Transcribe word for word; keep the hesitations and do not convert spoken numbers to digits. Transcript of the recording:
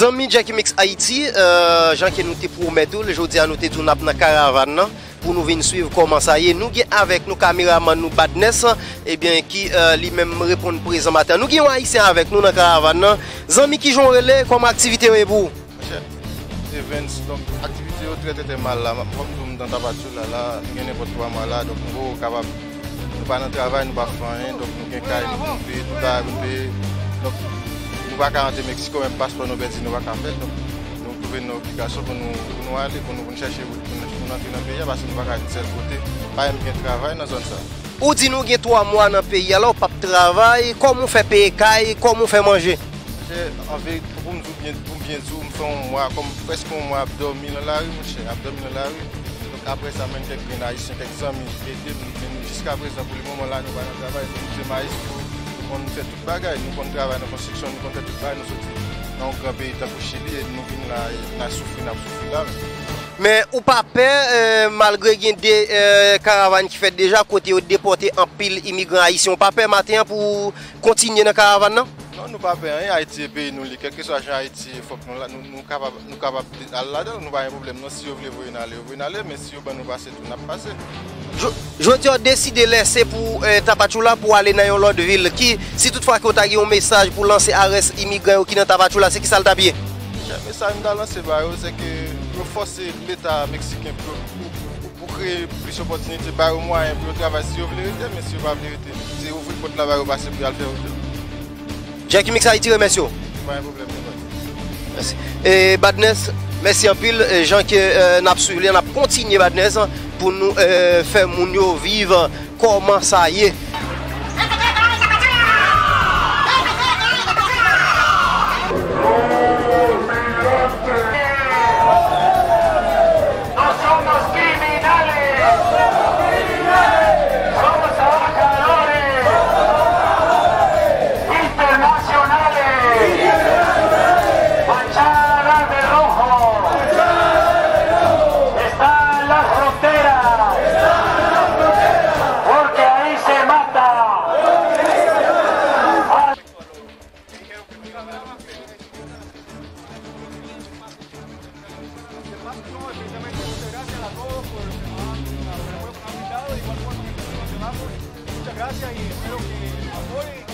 Zanmi Jacky Mix Haïti, euh, jan ke nou te pwomèt ou l, jodi a nou te di w n ap nan karavàn nan pou nou vin swiv kòman sa ye. Nou gen avèk nou kameramann nou Badness, ebyen, ki, euh, li menm reponn prezan maten an. Nou gen yon Ayisyen avèk nou nan karavàn nan. Zanmi, kijan w rele? Kòman aktivite yo ye pou ou? Monchè, Evens, donk, aktivite yo trè, trè, trè mal la. Fò m di w, m nan Tapachula la, m gen nenpòt twa mwa la, donk, m poko kapab, nou pa nan travay, nou pa fè anyen, donk, nou gen kay nou pou n peye, tout bagay pou n peye. Donk, nou pa ka rantre Meksiko, menm paspò nou pèdi, nou pa ka fè l. Donk, nou twouve n nan obligasyon pou nou, pou nou ale, pou nou, pou nou chèche wout pou nou, pou nou antre nan peyi a, paske nou pa ka yon sèl kote. Pa menm gen travay nan zòn sa. Ou di nou gen twa mwa nan peyi a la, ou p ap travay, kòman w fè peye kay, kòman w fè manje? Monchè, an verite, pou m di w byen, pou m byen di w, m fè yon mwa, kòm prèske yon mwa ap dòmi nan lari, monchè, ap dòmi nan lari. Donk, apre sa, mwen, kèk grenn ayisyen, kèk zanmi ede m, men nou, jiska prezan, pou le moman la, nou pa nan travay, nou, nou se mayis, nou, nou konn fè tout bagay, nou konn travay nan konstriksyon, nou konn fè tout bagay, nou soti nan yon gran peyi tankou Chili, e nou vin la, e n ap soufri, n ap soufri la menm. Men ou pa pè, eh, malgre gen de, eh, karavàn ki fèt deja, kote yo depòte anpil imigran ayisyen, ou pa pè maten an pou w kontinye nan karavàn nan? Non, nou pa pè anyen. Ayiti e peyi nou li. Kèlkeswa jan Ayiti ye, fòk nou la, nou, nou kapab, nou kapab al ladan l. Nou pa gen pwoblèm non. Si yo vle voye n ale, yo voye n ale. Men si yo ban nou pase tou, n ap pase. Jo-, jodi a w deside lèse pou, eh, Tapachula pou w ale nan yon lòt vil. Ki, si toutfwa ke w ta gen yon mesaj pou lanse a rès imigran yo ki nan Tapachula, se kisa l t ap ye? Mesaj m ta lanse ba yo, se ke pou yo fòse Leta meksiken pou, pou, pou, pou kreye plis opòtinite, ba yo mwayen pou yo travay si yo vle rete, men si yo pa vle rete, se ouvri pòt la ba yo pase pou y al fè wout yo. Jacky Mix Haïti remèsye w. Pa gen pwoblèm, non, baz. Mèsi. E Badness, mèsi anpil. E jan ke, eh, n ap swiv li an, n ap kontinye Badness pou nou, eh, fè moun yo viv kòman sa ye. No somos criminales, somos trabajadores internacionales, manchadas de rojo, está en la frontera, porque ahí se mata. Muchas gracias y espero que apoyen.